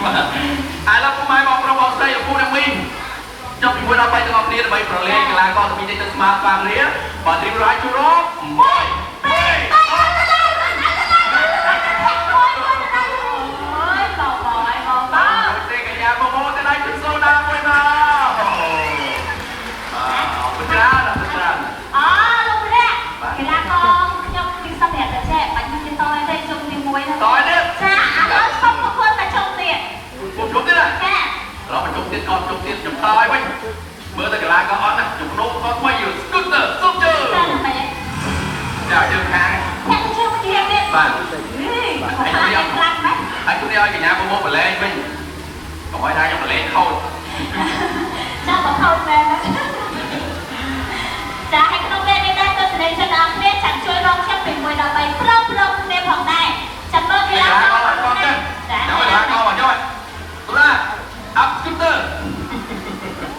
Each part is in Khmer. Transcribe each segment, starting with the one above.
បាទ ឥឡូវពុកម៉ែបងប្រុសបងស្រី លោកពូអ្នកមីង ចុះពី1ដល់3ទាំងអស់គ្នា ដើម្បីប្រឡែងកីឡាករទាំងពីរនេះទៅស្មើស្មើគ្នា បើត្រៀមរួច ជួរ1 2 3 អូយបងបងអើយបងបង ទេកញ្ញាបងប្អូនទៅដៃជសូដាមួយមក បាទ អរគុណច្រើន អរគុណច្រើន អូ លោកម្នាក់កីឡាករខ្ញុំពីសម្រាប់តែចេះបាច់ខ្ញុំតឲ្យទេ ជុំទី1ហ្នឹង តឲ្យទៀត ចា ឥឡូវសុំប្រគល់តែជុំទៀត ពុំជុំទៀតណា ចា រកបញ្ជុំទៀត កត់ជុំទៀត ខ្ញុំតឲ្យវិញ មើលតែកីឡាករអត់ណា ខ្ញុំក្នុងកត់ថ្មី scooter សុំជើ ចា មិន ចា ជើងខាង ចា ជើងមកទៀតទៀត បាទ ហេ ខ្លាំងខ្លាំងណាស់ ហើយគុណនេះឲ្យកញ្ញាបងមកប្រឡែងវិញ កុំឲ្យថាខ្ញុំប្រឡែងខូច ចា បើខូចមែនណាចា ហើយក្នុងពេលនេះដែរ ទស្សនិកជនអរគ្នាចាំជួយរងខ្ញុំពី1ដល់3ព្រមព្រមគ្នាផងដែរ ចាំមើលកី កី ឡា ឡា ករ ករកចឹង ចា ចាំកីឡាករមកយកទូឡាអាប់ scooter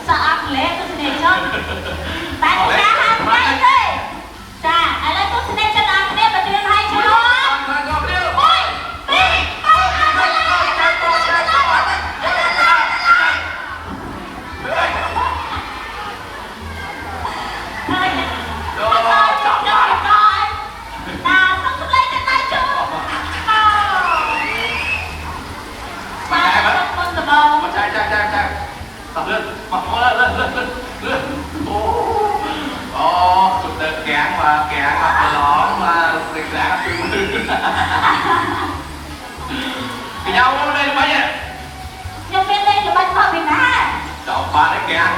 សអង់គ្លេសទស្សនិកជនតែចា ហាមថ្ងៃទេចា ឥឡូវទស្សនិកជនអរគ្នាបើត្រៀមឲ្យជួ កីឡាករគ្នា 1 2 3 អរគុណ ហើយ ចូលចាប់ បា បាន តាសុំសម្លេងទៅដៃជូបាទ សុំមុនដបង មក ចាចាចាចា តោះលឿនមក លឿនលឿនលឿនលឿន អូអូ scooter កាំង បាទ កាំង បាទ ប្រឡង បាទ ស្រីក្រាជួយមើលកញ្ញាមកលេងល្បិច ខ្ញុំមានលេងល្បិចមកពីណា ចោលបាទឯកាំង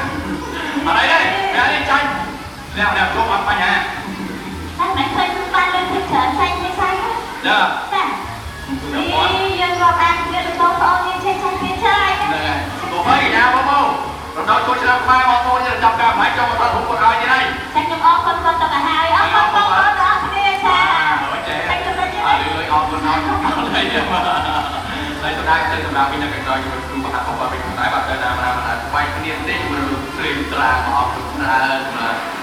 អត់អីទេ អ្នកនេះចាញ់ អ្នកអ្នកជួបអត់បញ្ហា តែមិនឃើញបានលើឃើញច្រើនចាញ់ទេសាយ ចា ចា នេះយើងរាប់អានគ្នាដូចបងប្អូនយើងចេះចាញ់គ្នាច្រើន ហ្នឹងហើយ ទោះបីកញ្ញាបងបងរំដោជួយឆ្នាំខ្មែរបងប្អូនយើងចាប់ការផ្នែកចង់មកដល់រូបគាត់ឲ្យទៀតហើយ ចា ខ្ញុំអរគុណគាត់ទៅហើយ អរគុណបងប្អូនទាំងអស់គ្នាចា ចេះ ចា ខ្ញុំទៅ អើយ អរគុណ អរគុណហើយ បាទ ហើយទៅដែរទៅសម្រាប់ពីនៅខាងក្រោយជាមួយគ្រូមហាបងប្អូនវិញដែរ បាទ ទៅណាណាណាស្វែងគ្នាទេជាមួយលោកស្រីត្រា អរគុណច្រើន បាទ។